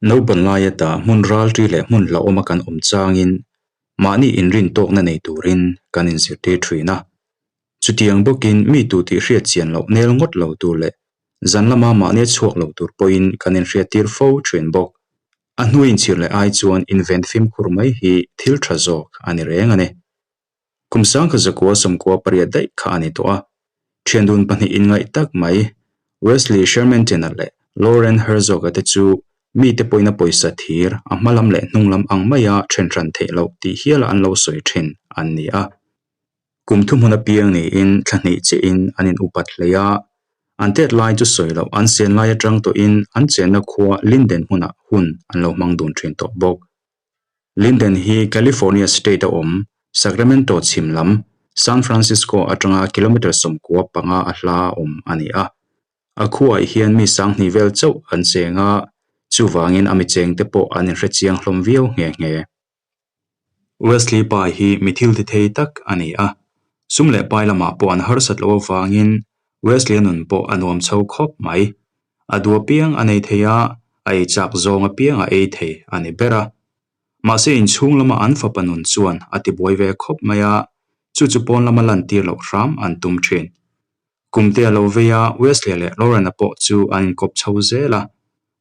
Naupan lai ata hmun ralṭi leh hmun hlauhawma kan awm changin mahni inrin tawkna nei turin kan inzirtir ṭhin a. Chutiang bawkin mi tu tih hriat chian loh nel ngawt lo tur leh zan lama mahni chhuak lo tur pawhin kan inhriattir fo ṭhin bawk. A hnu inchhir leh ai chuan inven fimkhur mai hi thil ṭha zawk a ni reng a ni. Kum sangkhat zakua sawmkua pariat daih kha a ni tawh a, thiandun pahnih inngaih tak mai Wesley Sherman-Tena leh Lauren Herzog-a te chu mite pawina pawisa thir a hma lam leh hnung lam ang maia then hran theih loh tih hiala an lo sawi thin an ni a. Kum thuhmun apiang niin thla hnih chiahin an in upat hlei a, an tet lai chu sawi loh an sen lai atang tawhin an chenna khua Linden hmunah hun an lo hmang dun thin tawh bawk. Linden hi California state a awm, Sacramento chhim lam, San Francisco atanga kilometre 95 a hla awm a ni a. A khuaah hian mi sanghnih vel chauh an cheng a, chuvangin a mi chengte pawh an inhre chiang hlawm viau nghe nghe. Wesley pa hi mi thil ti thei tak a ni a, sum leh pai lamah pawh an harsat loh avangin Wesley-a nun pawh a nuam chho khawp mai. A du apiang a nei thei a, a ei chak zawng apiang a ei thei a ni ber a. Mahse inchhung lama an fapa nun chuan a ti buai ve khawp mai a, chu chu pawn lama lantir loh hram an tum thin. Kumte a lo vei a, Wesley leh Lauren-a pawh chu an inkawp chho zel a.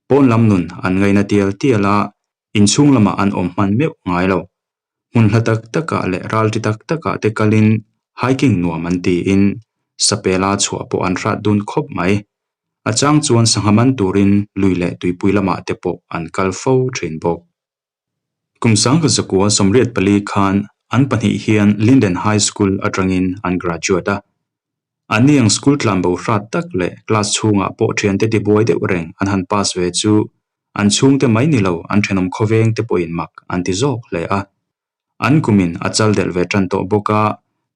Pawn lam nun an ngaina tial tial a, inchhung lamah an awm hman meuh ngai lo. Hmun hla tak takah leh ralṭi tak takah te kalin hiking nuam an tiin sapela chhuah pawh an hrat dun khawp mai. A chang chuan sangha man turin lui leh tuipui lamah te pawh an kal fo thin bawk. Kum sangkhat zakua 84 khan an pahnih hian Linden High School atangin an graduate a. Anni ang school tlan bo hrat tak leh class chhungah pawh thiante tibuai deuh reng an han pass ve chu an chhungte mai ni lo an thenawm khawveng te pawhin mak an ti zawk hle a. An kumin a chal delh ve tan tawh bawk a,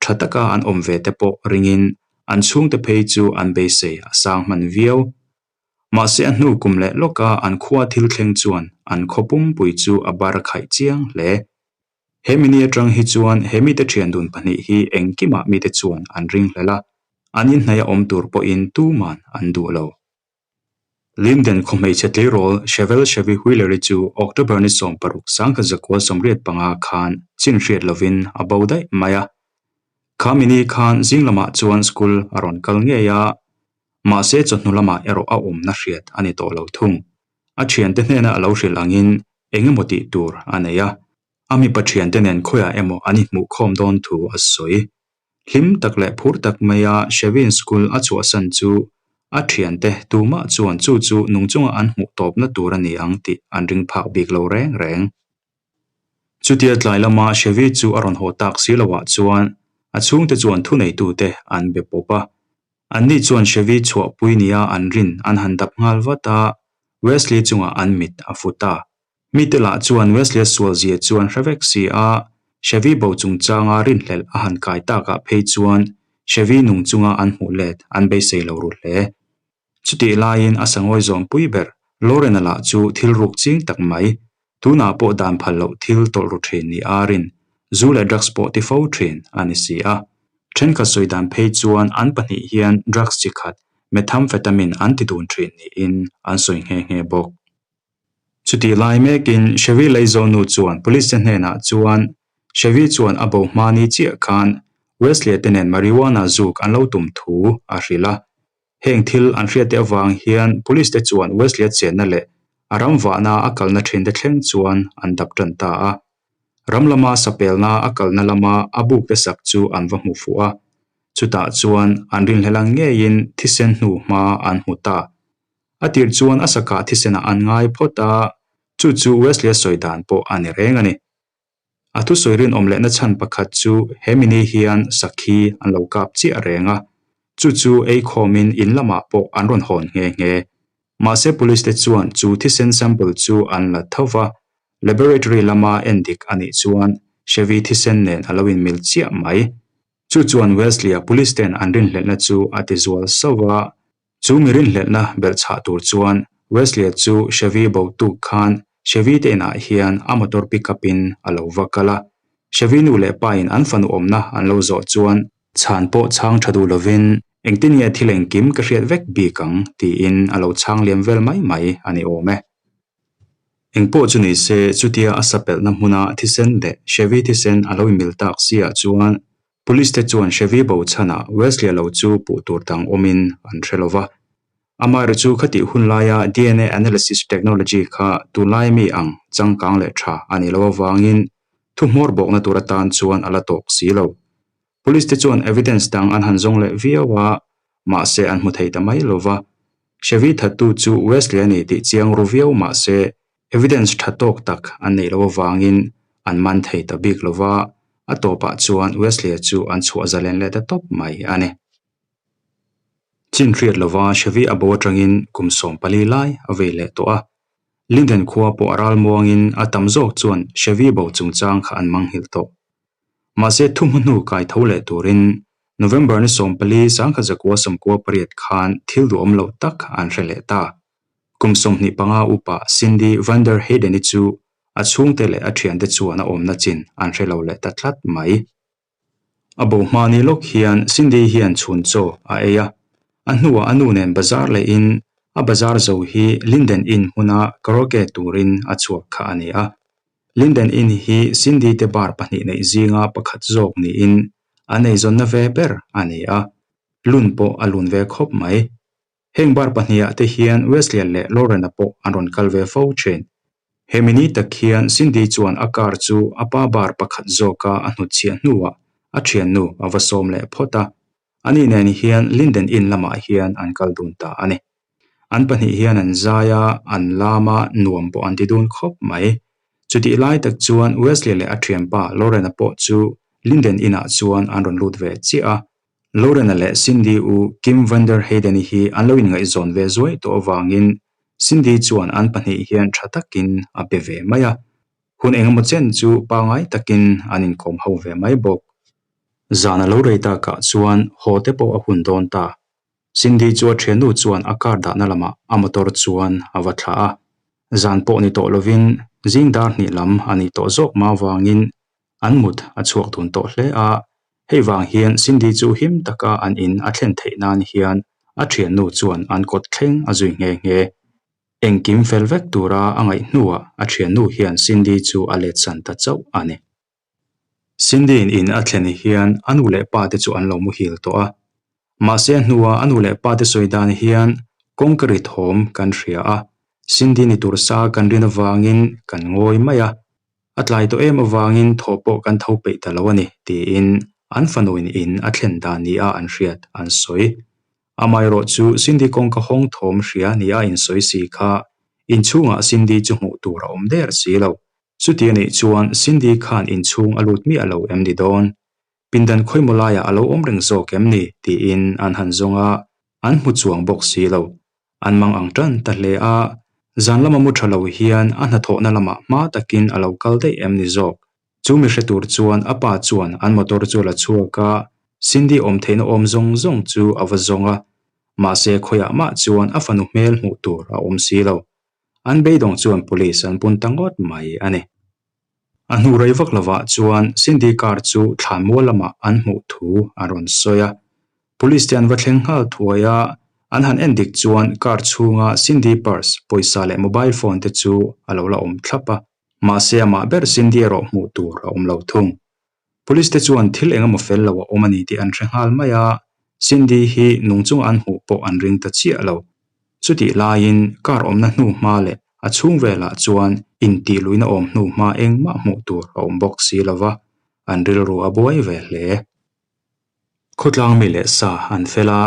tha taka an awm ve te pawh ringin an chhungte phei chu an beisei a sang hman viau. Mahse a hnu kum leh lawka an khua thil thleng chuan an khaw pumpui chu a bar khaih chiang hle. He mini atang hi chuan he mite thian dun pahnih hi engkimah mite chuan an ring hlel a, an inhnaih a awm tur pawhin tuman an duh lo. Linden khaw hmeichhe tleirawl Chevel Chevy Wheeler-i chu October ni 16 1985 khan chin hriat lovin a bo daih mai a. Kha mini khan zing lamah chuan school a rawn kal ngei a, mahse chawhnu lamah erawh a awmna hriat a ni tawh lo thung. A thiante hnena a lo hrilh angin eng emaw tih tur a nei a, a mipa thiante nen khawiah emaw an inhmuh khawm dawn thu a sawi. Hlim tak leh phur tak maia Shevin School a chhuahsan chu a thiante tumah chuan chu chu nung chunga an hmuh tawpna tur a ni ang tih an ring phak bik lo reng reng. Chutia tlai lama Shevi chu a rawn haw tak si loah chuan a chhungte chuan thuneitute an be pawp a. Anni chuan Chevy chhuahpui nia an rin an han dap nghal vat a, Wesley chungah an mit a fu ta. Mite lah chuan Wesley-a sualzia chu an hre vek si a, Chevy bo chungchanga rinhlelh a han kai takah phei chuan Chevy nung chunga an hmuh let an beisei lo ru hle. Chutih laiin a sangawi zawmpui ber Lauren-a lah chu thil ruk ching tak mai, tunah pawh dan phal loh thil tawlh ru thin ni a rin, zu leh drugs pawh ti fo thin a ni si a. Thenkhat sawi dan phei chuan an pahnih hian drugs chi khat methamphetamine an ti dun thin niin an sawi nghe nghe bawk. Chutih lai mekin Chevy Leizawnu chuan police te hnenah chuan Chevy chuan a bo hma ni chiah khan Wesley-a te nen marijuana zuk an lo tum thu a hrilh a. Heng thil an hriat te avang hian police te chuan Wesley-a chenna leh a ram vahna a kalna thin te thleng chuan an dap tan ta a. Ram lama sapelna a kalna lama a buk te sak chu an va hmu fuh a. Chutah chuan an rinhlel ang ngeiin thisen hnu hma an hmu ta. A tir chuan a sakah thisenah an ngai phawt a, chu chu Wesley-a sawi dan pawh a ni reng a ni. A thusawi rinawm lehna chhan pakhat chu he mini hian sakhi an lo kap chiah reng a, chu chu ei khawmin in lamah pawh an rawn hawn nghe nghe. Mahse police te chuan chu thisen sample chu an la tho va, laboratory lama endik a nih chuan Chevy thisen nen a lo inmil chiah mai. Chu chuan Wesley-a police ten an rinhlelhna chu a ti zual sauh va, Chu mi rinhlelhna belhchhah tur chuan Wesley-a chu Chevy bo tuk khan Chevy te inah hian a motor pick up in a lo va kal a. Chevy nu leh pa in an fanu awmna an lo zawh chuan chhan pawh chhang tha duh lovin engtin nge thil engkim ka hriat vek bik ang tiin a lo chhang liam vel mai mai a ni awm e. Engpawh chu ni se, chutia a sapelhna hmuna thisen leh Chevy thisen a lo inmil tak siah chuan Police te chuan Chevy bo chhanah Wesley-a lo chu puh tur dang awmin an hre lo va. Amaherawhchu chu khatih hun laia dna analysis technology kha tunlai mi ang changkang leh tha a nih loh avangin thu hmawr bawkna tur atan chuan a la tawk si lo. Police te chuan evidence dang an han zawng leh viau a, mahse an hmu thei ta mai lo va. Chevy thattu chu Wesley a ni tih chiang ru viau mahse evidence tha tawk tak an neih loh avangin an man thei ta bik lo va, a tawpah chuan Wesley-a chu an chhuah zalen leh ta tawp mai a ni. Chin hriat lova Chevy a bo atangin kum 14 lai a vei leh tawh a. Linden khua pawh a ral muangin a tam zawk chuan Chevy bo chungchang kha an manghilh tawh. Mahse thuhma hnu kai tho leh turin November ni 14 1998 khan thil duhawm loh tak an hre leh ta. Kum 25 upa Cindy van der Heyden-i chu a chhungte leh a thiante chuan a awmna chin an hre lo leh ta tlat mai. A bo hma ni lawk hian Cindy hian chhun chaw a ei a, a hnuah a nu nen bazar lehin a bazar zo hi Linden Inn hmuna karaoke turin a chhuak kha a ni a. Linden Inn hi Cindy te bar pahnih neih zinga pakhat zawk niin an eizawnna ve ber a ni a, lun pawh a lun ve khawp mai. Heng bar pahniha te hian Wesley-a leh Lauren-a pawh an rawn kal ve fo thin. He mi ni tak hian Cindy chuan a car chu a pa bar pakhat zawka a hnutchhiah hnuah a thiannu a va sawm leh phawt a. Ani nen hian Linden Inn lamah hian an kal dun ta a ni. An pahnih hian an zai a, an lam a, nuam pawh an ti dun khawp mai. Chutih lai tak chuan Wesley leh a thianpa Lauren-a pawh chu Linden Inn-ah chuan an rawn lut ve chiah a. Lorena leh Cindy u Kim van der Heyden-i hi an lo inngaihzawn ve zuai tawh avangin Cindy chuan an pahnih hian tha takin a pe ve mai a. Hun engemaw chen chu pangngai takin an inkawm ho ve mai bawk. Zan a lo rei takah chuan haw te pawh a hun dawn ta. Cindy chu a thiannu chuan a car dahna lamah a motor chuan a va thlah a. Zan pawh ni tawh lovin zing dar hnih lam a nih tawh zawk mah avangin An mut a chhuak dun tawh hle a, hei vang hian Cindy chu him taka an in a thlen theih nan hian a thiannu chuan an kawt thleng a zui nghe nghe. Engkim fel vek tura a ngaih hnuah a thiannu hian Cindy chu a letsan ta chauh a ni. Cindy-in in a thlen hian a nu leh pa te chu an lo muhil tawh a, mahse a hnua a nu leh pa te sawi dan hian kawngka ri thawm kan hria a, Cindy ni tur sa kan rin avangin kan ngawi mai a, A tlai tawh em avangin thawh pawh kan tho peih ta lo a ni, tiin an fanuin in a thlen dan nia an hriat an sawi. Amaherawh chu Cindy kawngka hawng thawm hria nia insawi si kha inchhungah Cindy chu hmuh tur a awm der si lo. Chuti a nih chuan Cindy khan inchhung a lut miah lo em ni dawn? Pindan khawimaw laiah a lo awm reng zawk em ni? tiin an han zawng a, an hmu chuang bawk si lo. An mang ang tan ta hle a, zan lama mu tha lo hian a hnathawhna lamah hma takin a lo kal daih em ni zawk? Chu mi hre tur chuan a pa chuan an motor chu a la chhuak a, Cindy awm theihna awm zawng zawng chu a va zawng a, mahse khawiah mah chuan a fanu hmel hmuh tur a awm si lo. An beidawng chuan police an pun ta ngawt mai a ni. A hnu rei vak lovah chuan Cindy car chu thlanmual lamah an hmuh thu a rawn sawi a. Police te an va thleng nghal thuai a, an han en dik chuan car chhunga Cindy purse, pawisa leh mobile phone te chu a lo la awm thlap a. Mahse amah ber Cindy erawh hmuh tur a awm lo thung. Police te chuan thil eng emaw fel lo a awm a ni tih an hre nghal mai a, Cindy hi nung chunga an hmuh pawh an ring ta chiah lo. Chutih laiin car awmna hnu hma leh a chhung velah chuan intihluihna awm hnu hma engmah hmuh tur a awm bawk si lo va, an rilru a buai ve hle. Khawtlang mi leh sa an fel a,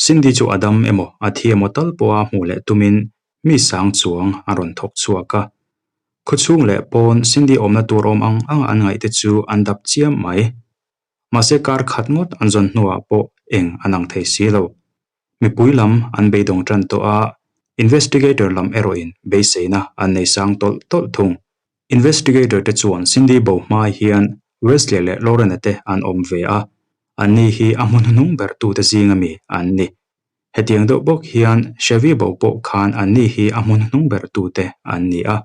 Cindy chu a dam emaw a thi emaw tal pawha hmuh leh tumin mi sang chuang a rawn thawk chhuak a. Khawchhung leh pawn Cindy awmna tur awm ang ang an ngaih te chu an dap chiam mai. Mahse kar khat ngawt an zawn hnuah pawh eng an ang thei si lo. Mipui lam an beidawng tan tawh a, investigator lam erawhin beiseina an nei sang tawlh tawlh thung. Investigator te chuan Cindy bo hma hian Wesley leh Lauren-a te an awm ve a, anni hi a hmu hnuhnung ber tute zinga mi an ni. Hetiang deuh bawk hian Chevy bo pawh khan anni hi a hmun hnung ber tute an ni a,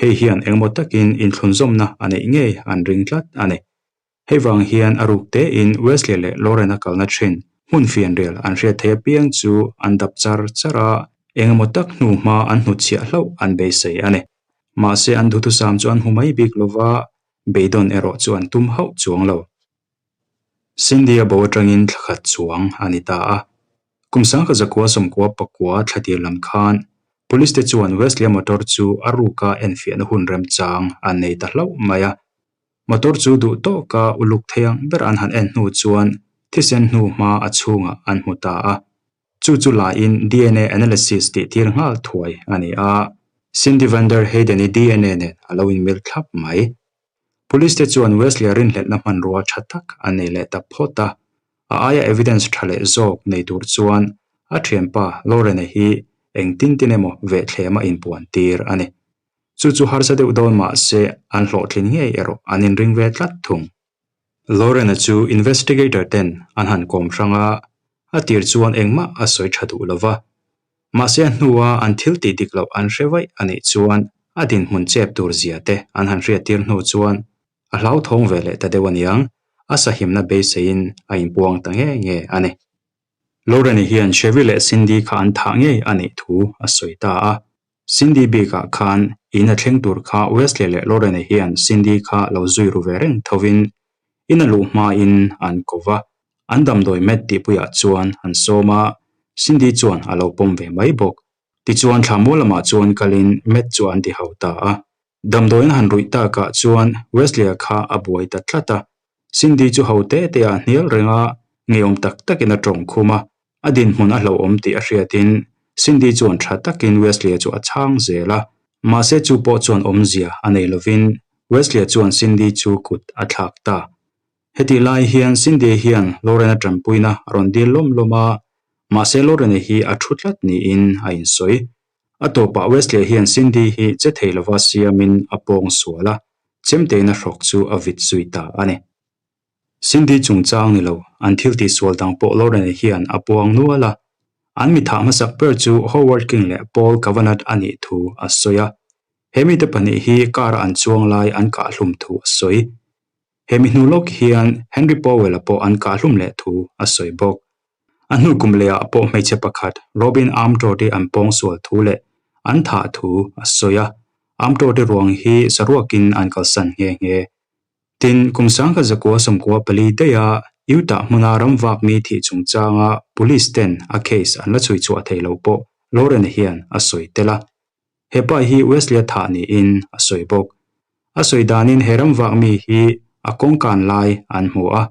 hei hian engemaw takin inthlunzawmna a neih ngei an ring tlat a ni. Hei vang hian a ruk tein Wesley leh Lauren a kalna thin hmun fianrial an hriat theih apiang chu an dap char char a, engemaw tak hnu hma an hnutchhiah hlauh an beisei a ni. Mahse an duhthusam chu an hmu mai bik lo va, beidawn erawh chu an tum hauh chuang lo. Cindy a bo atangin thla khat chuang a ni ta a. Kum sangkhat zakua sawmkua pakua thla tir lam khan Police te chuan Wesley-a motor chu a ruka enfiahna hun remchang an nei ta hlauh mai a. Motor chu duh tawka uluk thei ang ber an han en hnu chuan thisen hnu hma a chhungah an hmu ta a. Chu chu laiin dna analysis tih tir nghal thuai a ni a, Cindy van der Heyden-i dna nen a lo inmil thlap mai. Police te chuan Wesley-a rinhlelhna hmanrua tha tak an nei leh ta phawt a, a aia evidence tha leh zawk nei tur chuan a thianpa Lauren-a hi engtin tin emaw vehthlem a inpuan tir a ni. Chu chu harsa deuh dawn mah se an hlawhtlin ngei erawh an inring ve tlat thung. Lauren-a chu investigator ten an han kawm hrang a, a tir chuan engmah a sawi tha duh lo va. Mahse a hnua an thil tih dik loh an hre vaih a nih chuan a dinhmun chep tur zia te an han hriattir hnu chuan a hlauthawng ve leh ta deuh aniang, a sahimna beiseiin a inpuang ta nge nge a ni. Lauren-i hian Chevy leh Cindy kha an thah ngei a nih thu a sawi ta a. Cindy bikah khan in a thleng tur kha Wesley leh Lauren-i hian Cindy kha lo zui ru ve reng thovin in a luh hmain an ko va, an damdawi met tihpuiah chuan an sawm a, Cindy chuan a lo pawm ve mai bawk. Tichuan thla mual lamah chuan kalin met chu an ti ho ta a. Damdawiin han ruih takah chuan Wesley-a kha a buai ta tlat a. Cindy chu ho te te ah hnial reng a, ngeiawm tak takin a tawng khum a. A dinhmun a hlauhawm tih a hriatin Cindy chuan tha takin Wesley-a chu a chhang zel a. Mahse chu pawh chuan awmzia a nei lovin Wesley-a chuan Cindy chu kut a thlak ta. Hetih lai hian Cindy hian Lauren-a tanpuina a rawn dil lawm lawm a, mahse Lauren-a hi a thu tlat niin a insawi. A tawpah Wesley hian Cindy hi che thei lova siamin a pawng sual a, chemteina hrawk chu a vit zui ta a ni. Cindy chungchang ni lo, an thil tihsual dang pawh Lauren hian a puang nual a. An mithah hmasak ber chu Howard King leh Paul Kavanagh a nih thu a sawi a. He mite pahnih hi car-a an chuang lai an kahhlum thu a sawi. He mi hnu lawk hian Henry Powell-a pawh an kahhlum leh thu a sawi bawk. A hnu kum lehah pawh hmeichhe pakhat Robin Armtrot-i an pawngsual thu leh an thah thu a sawi a, Armtrot-i ruang hi saruakin an kalsan nghe nghe. Tin, kum sangkhat zakua 14 daiha Utah hmuna ramvak mi thih chungchanga police ten a case an la chhui chhuah thei lo pawh Lauren hian a sawi tel a. He pa hi Wesley-a thah niin a sawi bawk. A sawi danin he ramvak mi hi a kawngkan lai an hmu a,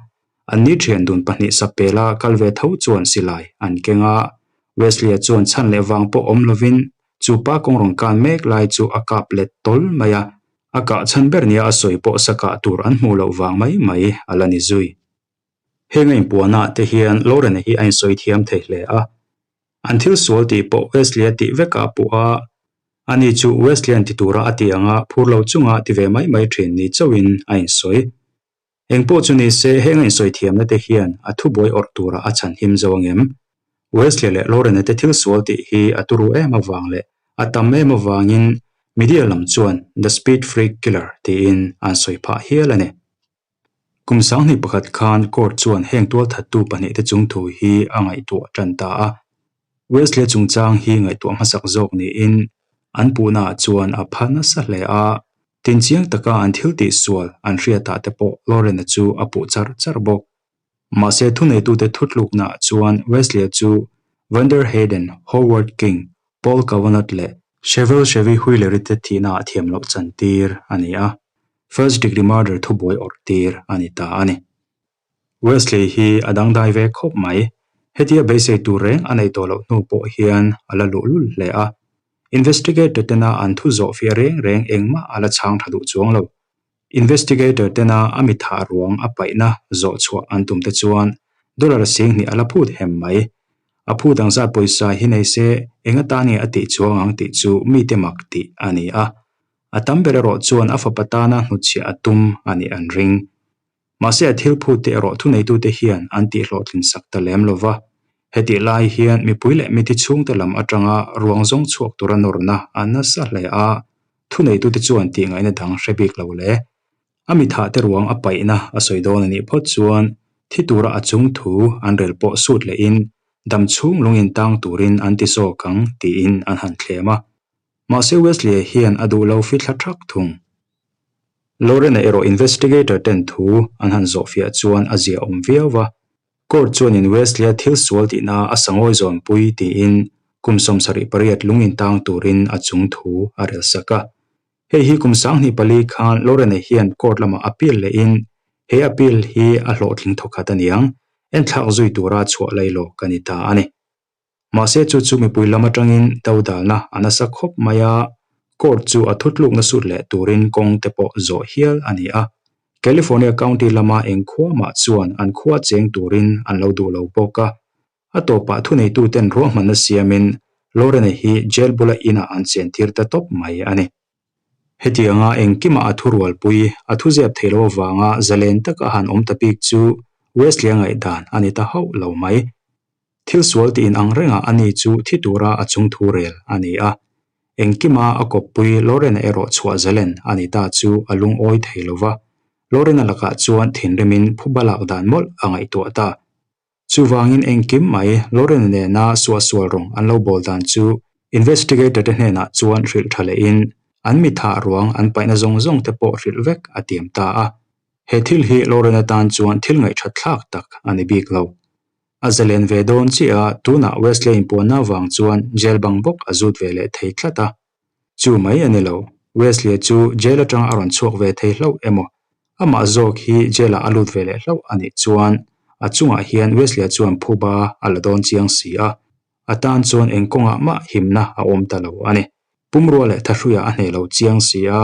anni thian dun pahnih sapela kal ve tho chuan silai an keng a. Wesley-a chuan chhan leh vang pawh awm lovin chu pa kawng rawn kan mek lai chu a kap let tawl mai a, a kah chhan ber nia a sawi pawh sa kah tur an hmuh loh vang mai mai a la ni zui. Heng a inpuanah te hian Lauren-a hi a insawi thiam thei hle a, An thil sual tih pawh Wesley-a tih vekah a puh a, ani chu Wesley-a'n ti tura a tih anga phur lo chunga ti ve mai mai thin ni chauhin a insawi. Eng pawh chu ni se, heng a insawi thiamna te hian a thubuai awrh tura a chhan him zo angem? Wesley leh Lauren-a te thil sual tih hi a turu em avang leh a tam em avangin media lam chuan The Speed Freak Killer tiin an sawi phah hial a ni. Kum sanghnih pakhat khan court chuan heng tualthattu pahnihte chung thu hi a ngaihtuah tan ta a. Wesley chungchang hi ngaihtuah hmasak zawk niin an puhnaah chuan a pha nasa hle a, tinchiang taka an thil tihsual an hriatah te pawh Lauren-a chu a puh char char bawk. Mahse thuneitute thutluknaah chuan Wesley-a chu Van der Heyden, Howard King, Paul Kavanagh leh Chevel Chevy Wheeler-i te thihnaah thiam loh chantir a ni a. First degree murder thubuai awrh tir a ni ta a ni. Wesley hi a dangdai ve khawp mai. Hetia beisei tur reng a nei tawh loh hnu pawh hian a la luhlul hle a. Investigator tena an thu zawh fiah reng reng engmah a la chhang tha duh chuang lo. Investigator tena a mi thah ruang a paihna zawh chhuah an tum te chuan dollar 2000 a la phut hem mai. A phut ang zat pawisa hi nei se eng atan nge a tih chuang ang tih chu mite mak tih a ni a. A tam ber erawh chuan a fapa tana hnutchhiah a tum a nih an ring. Mahse a thil phut te erawh thuneitute hian an tihhlawhtlin sak ta lem lo va. Hetih lai hian mipui leh mithi chhungte lam atanga ruang zawng chhuak tura nawrna a nasa hle a, thuneitute chuan tihngaihna dang hre bik lo le. A mithah te ruang a paihna a sawi dawn a nih phawt chuan thi tura a chung thu an rel pawh sut lehin dam chhung lungin tang turin an ti zawk ang tiin an han thlem a. Mahse Wesley-a hian a duh lo fithla thak thung. Lauren-a erawh investigator ten thu an han zawhfiah chuan a zia awm viau va. Court chuanin Wesley-a thil sual tihna a sangawi zawnpui tiin kum 78 lung intang turin a chung thu a relsak a. Hei hi kum 24 khan Lauren-a hian court lamah appeal lehin he appeal hi a hlawhtling thawkhat aniang, enthlak zui tura chhuah lailawk a ni ta a ni. Mahse chu chu mipui lam atangin dodalna a nasa khawp mai a, court chu a thutlukna sut leh turin kawng te pawh zawh hial a ni a. California County lama eng khua mah chuan an khua cheng turin an lo duh lo bawk a. A tawpah thuneituten ruahmanna siamin Lorena hi jail bula inah an chentir ta tawp mai a ni. Hetianga engkimah a thurualpui, a thuziak theih loh avanga zalen taka han awm ta bik chu Wesley-a ngaihdan a ni ta hauh lo mai. Thil sual tiin ang rengah ani chu thi tura a chung thu rel a ni a. Engkima a kawppui Lorena erawh chhuah zalen a ni ta chu a lungawi thei lo va. Lorena lakah chuan thinrimin phuba lak dan mawlh a ngaihtuah ta. Chuvangin engkim mai Lorena nena suahsual rawng an lo bawl dan chu investigator te hnenah chuan hrilh tha lehin an mithah ruang an paihna zawng zawng te pawh hrilh vek a tiam ta a. He thil hi Lorena tan chuan thil ngaihthat thlak tak a ni bik lo. A zalen ve dawn chiah a, tunah Wesley inpuanna avang chuan jail bang bawk a zut ve leh thei tlat a. Chu mai a ni lo, Wesley chu jail atang a rawn chhuak ve thei hlauh emaw, amah zawk hi jail ah a lut ve leh hlauh a nih chuan a chungah hian Wesley chuan phuba a la dawn chiang si a, a tan chuan eng kawngah mah himna a awm ta lo a ni. Pumrua leh thahruiah a hneh lo chiang si a,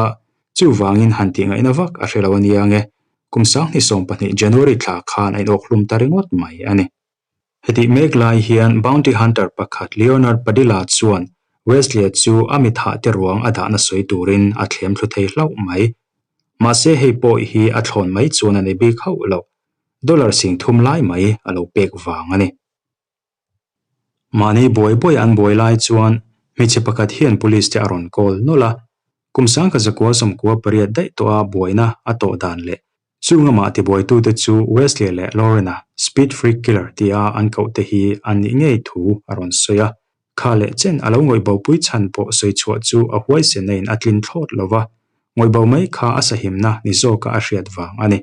chuvangin han tih ngaihna vak a hre lo a nia nge, kum 2020 January thla khan a inawkhlum ta ringawt mai a ni. Hetih mek lai hian bounty hunter pakhat Leonard Padilla chuan Wesley-a chu a mithah te ruang a dahna sawi turin a thlem thlu thei hlauh mai. Mahse hei pawh hi a thlawn mai chuan a ni bik hauh lo, dollar 3000 lai mai a lo pek vang a ni. Mahni buai buai an buai lai chuan hmeichhe pakhat hian police te a rawn call nawlh a, kum 1998 daih tawha buaina a tawh dan leh chung amah tibuaitute chu Wesley leh Lauren-a Speed Freak Killer tia an koh te hi an nih ngei thu a rawn sawi a. Kha leh chen a lo ngawih bopui chhan pawh sawi chhuah chu a huaisen na in a tlin thlawt lo va, ngawih bo mai kha a sahimna ni zawka a hriat vang a ni.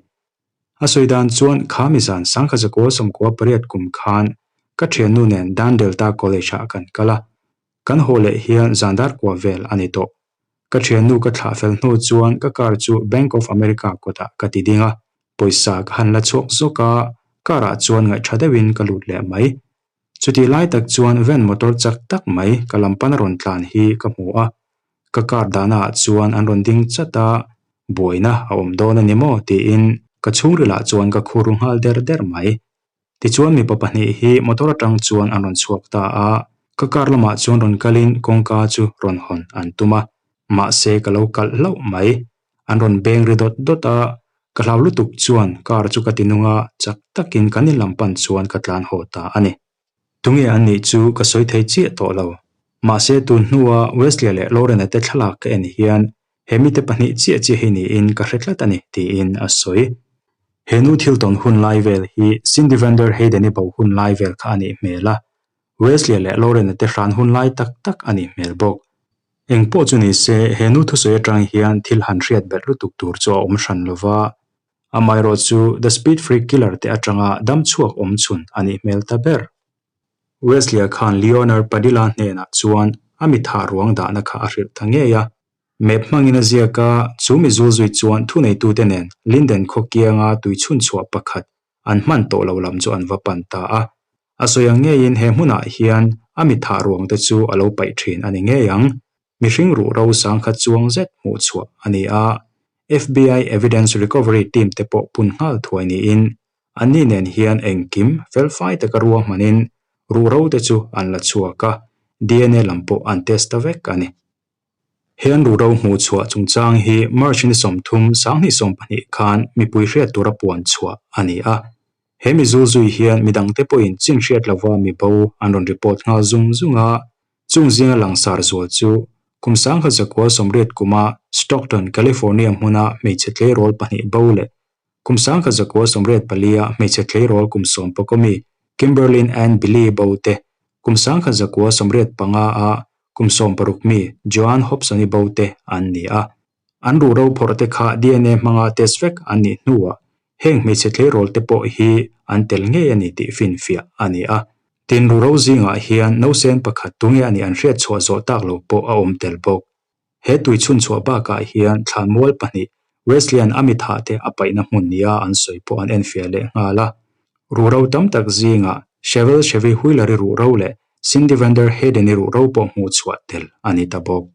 A sawi dan chuan kha mizan 1998 kum khan ka thiannu nen Dan Delta College ah kan kal a, kan haw leh hian zan dar kua vel a ni tawh. Ka thiannu ka thlah fel hnu chuan ka car chu Bank of America kawtah ka ti ding a, pawisa ka han la chhuak zawk a, car ah chuan ngaihtha deuhin ka lut leh mai. Chutih lai tak chuan van motor chak tak mai ka lam pana rawn tlan hi ka hmu a, ka car dahna ah chuan an rawn ding chat a, buaina a awm dawn a ni maw tiin ka chhungrilah chuan ka khur ru nghal der der mai. Tichuan mipa pahnih hi motor atang chuan an rawn chhuak ta a, ka car lamah chuan rawn kalin kawngka chu rawn hawn an tum a, mahse ka lo kalh hlauh mai. An rawn beng ri dawt dawt a, ka hlau lutuk chuan car chu ka ti nung a, chak takin kan in lam pan chuan ka tlan haw ta a ni. Tunge an nih chu ka sawi thei chiah tawh lo. Mahse tun hnua Wesley leh Lauren-a te thlalak ka en hian he mite pahnih chiah chiah hi niin ka hre tlat a ni, tiin a sawi. He nu thil tawn hun lai vel hi Cindy van der Heyden-i bo hun lai vel kha a nih hmel a, Wesley leh Lauren-a te hran hun lai tak tak a nih hmel bawk. Eng pawh chu ni se, he nu thusawi atang hian thil han hriat belh lutuk tur chu a awm hran lo va, amaherawh chu The Speed Freak Killer te atanga dam chhuak awm chhun a nih hmel ta ber. Wesley-a khan Leonard Padilla hnenah chuan a mithah ruang dahna kha a hrilh ta ngei a. Map hmangin a ziak a, chu mi zul zui chuan thuneitute nen Linden khaw kianga tui chhunchhuah pakhat an hman tawh lo lam chu an va pan ta a. A sawi ang ngeiin he hmunah hian a mithah ruang te chu a lo paih thin a ni ngei ang. Mihring ruh ro sangkhat chuang zet hmuh chhuah a ni a, FBI Evidence Recovery Team te pawh pun nghal thuai niin anni nen hian engkim felfai taka ruahmanin ruh ro te chu an la chhuak a, DNA lam pawh an test ta vek a ni. He an ruh ro hmuh chhuah chungchang hi March ni 30, 2020 khan mipui hriat tura puan chhuah a ni a. He mi zul zui hian midangte pawhin chin hriat lova mi bo an rawn report nghal zung zung a, chung zinga langsar zual chu kum 1980 kuma Stockton, California hmuna hmeichhe tleirawl pahnih bo leh kum 1984 a hmeichhe tleirawl kum sawmpakawmi Kimberlyn Ann Billy bo te, kum 1985 a. kum 60 mi Joan Hobson-i bo te an ni a. An ruhro phawrh te kha DNA hmanga test vek an nih hnuah heng hmeichhe tleirawl te pawh hi an tel ngei a ni tih finfiah a ni a. Tin, ruhro zingah hian nausen pakhat tunge a nih an hriat chhuah zawh tak lo pawh a awm tel bawk. He tui chhunchhuah bakah hian thlanmual pahnih Wesleyan a mi thah te a paihna hmun nia an sawi pawh an enfiah leh nghal a. Ruhro tam tak zingah Chevel Chevy Wheeler-i ruhro leh Cindy Van Der Heyden-i ruhro pawh hmuh chhuah tel a ni ta bawk.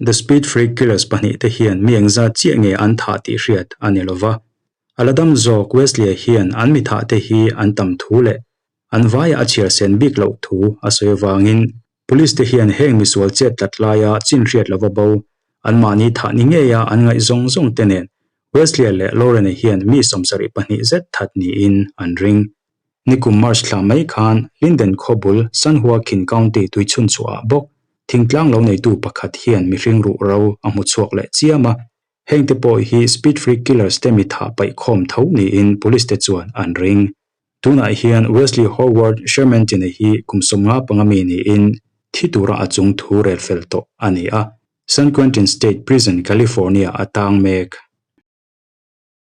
The Speed Freak Killers pahnihte hian mi engzat chiah nge an thah tih hriat a ni lova. A la dam zawk Wesley-a hian an mi thahte hi an tam thu leh an vaiah a chhiar sen bik loh thu a sawi avangin Police te hian heng misual chet tlat laia chin hriat lova bo anmahni thah ni ngeia an ngaih zawng zawng te nen Wesley-a leh Lauren-a hian mi 72 zet that niin an ring. Nikum March thla mai khan Linden khawbul San Joaquin County tuichhunchhuah ah bawk thingtlang lo neitu pakhat hian mihring ruh ro a hmu chhuak leh chiam a, hengte pawh hi Speed Freak Killers te mi thah paih khawm tho niin police te chuan an ring. Tunah hian Wesley Howard Sherman-tina hi kum 55 mi niin thi tura a chung thu rel fel tawh a ni a, San Quentin State Prison, California a tang mek.